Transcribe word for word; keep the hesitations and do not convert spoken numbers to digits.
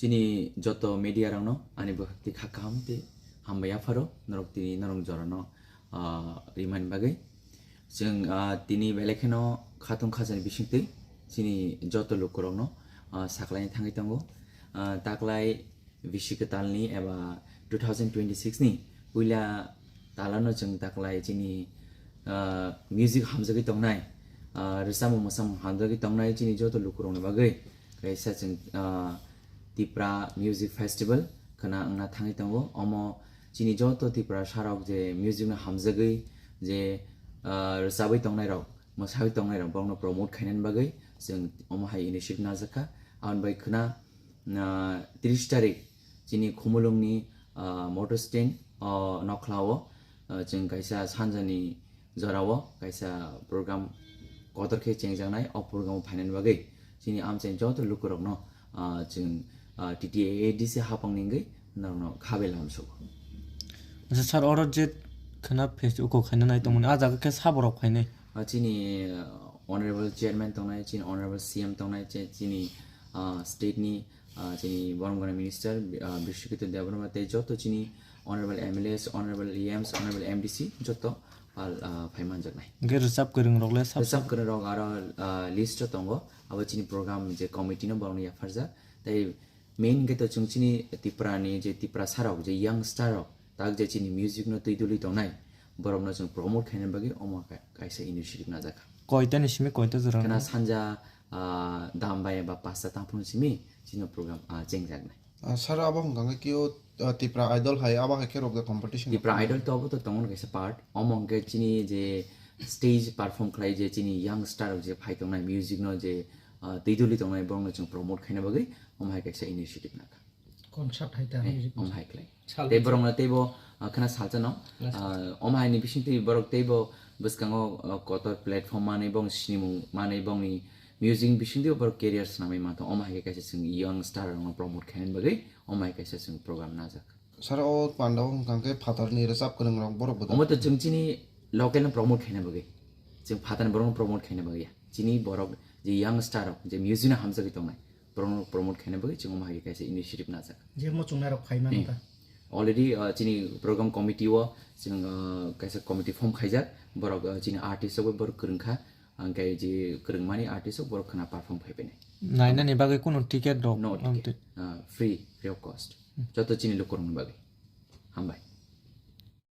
Chini joto media rokno ani bwkhak twi kha kaham tei hambai yapharo norok tini norok jorano, ah, rimani bagwi. Chwng, ah, tini belai kheno khatung khajani bisingtwi chini joto lukurokno, ah, saklaini thangwi tongo. Ah, taklai bisi kwtalni eba two thousand twenty-six ni puila talano chwng taklai chini, ah, music hamjagwi tongnai, ah, rwchapmung mwsamung hamjagwi tongnai chini joto lukurokni bagwi kaisa chwng, ah, Tipra Music Festival khwna wngna thangwi tongo. Omo chini joto Tiprasarok je music no hamjagwi je, ah, rwchabwi tongnairok, mwsagwi tongnairok borokno promote khainani bagwi chwng omo hai initiative najakha. Aboni bai khwna, ah, tris tarik chini Khumulwngni, ah, motor stand o nokhlao, ah, chwng kaisa sanjani jorao kaisa program kotor khe chengjaknai. O program o phainani bagwi chini amchaini joto lukurokno, ah, chwng, ah, T T A A D C hapangni wngwi norokno khabai lamsugo. Acha sir, oro je khwna festival uko khaina nai tongmani, ah jaga khe saborok phainai? Ah, chini, ah, honorable chairman tongnai, chini honorable C M tongnai, che-, chini, ah, state ni, ah, chini borom gwnang minister, ah, Bishwakito Debbarma tei joto chini honorable M L As, honorable E Ms, honorable M D C joto pal, ah, phai manjaknai. Hwnkhe rwchap kwrwng rok le sab Rwchap kwrwng rok aro, ah, list o tongo, abo chini program je committee no borokno yapharjak. Tei main hwnkhe to chwng chini Tripura ni je Tiprasa rok, je young star rok, tak je chini music no twi duli tongnai, borokno chwng promote khaina bagwi omo ka-, kaisa initiative najakha. Koita ni simi koita jora Khena wngkha? Sanja, ah, dam bai ba pasta tangphung simi chini program, ah, chengjaknai. Ah, sir, abo hwnkha khe kio, ah, Tipra Idol hai abo hai khe rok da competition Tipra rok? Idol to abo to tongo kaisa part. Omo hwnkhe chini je stage perform khlai je chini young star rok je phai tongnai, music no je, ah, twi duli tongnai, borokno chwng promote khaina bagwi omo hai kaisa initiative nakha. Concert hai ta Eh, music omo hai khlai. Sal Tei bwswk. Borokno teibo, ah, khna salsa no, Last. Ah, omo hai ni bising twi borok teibo bwskango, ah, kotor platform manwi bong sinimung manwi bongni music bising twi borok career swnamwi mantong. Omo hai khe kaisa chwng young star rokno promote khainani bagwi omo hai kaisa chwng program najak. Sir, o panda o hwnkha khe phatar ni rwchap kwrwng rok borok bo Omo to chwng chini local no promote khaina bagwi. Chwng phatar ni borok no promote khaina bagwi ya. Chini borok je young star rok je music no hamjagwi tongnai, borok no promote khaina bagwi chwng omo hai kaisa initiative najak. Je muchungnai rok phai mano Hmm. ta? Already, uh, chini program committee o chwng, uh, kaisa committee form khaijak. Borok, uh, chini artist rok bo borok kwrwng kha. Hwnkhe je kwrwngmani artist rok borok khwna perform khai painai. Nainani bagwi kunu ticket rok No ticket. Amtwi. Ah, free, free of cost. Hmm. Joto chini lukurokni bagwi. Hambai.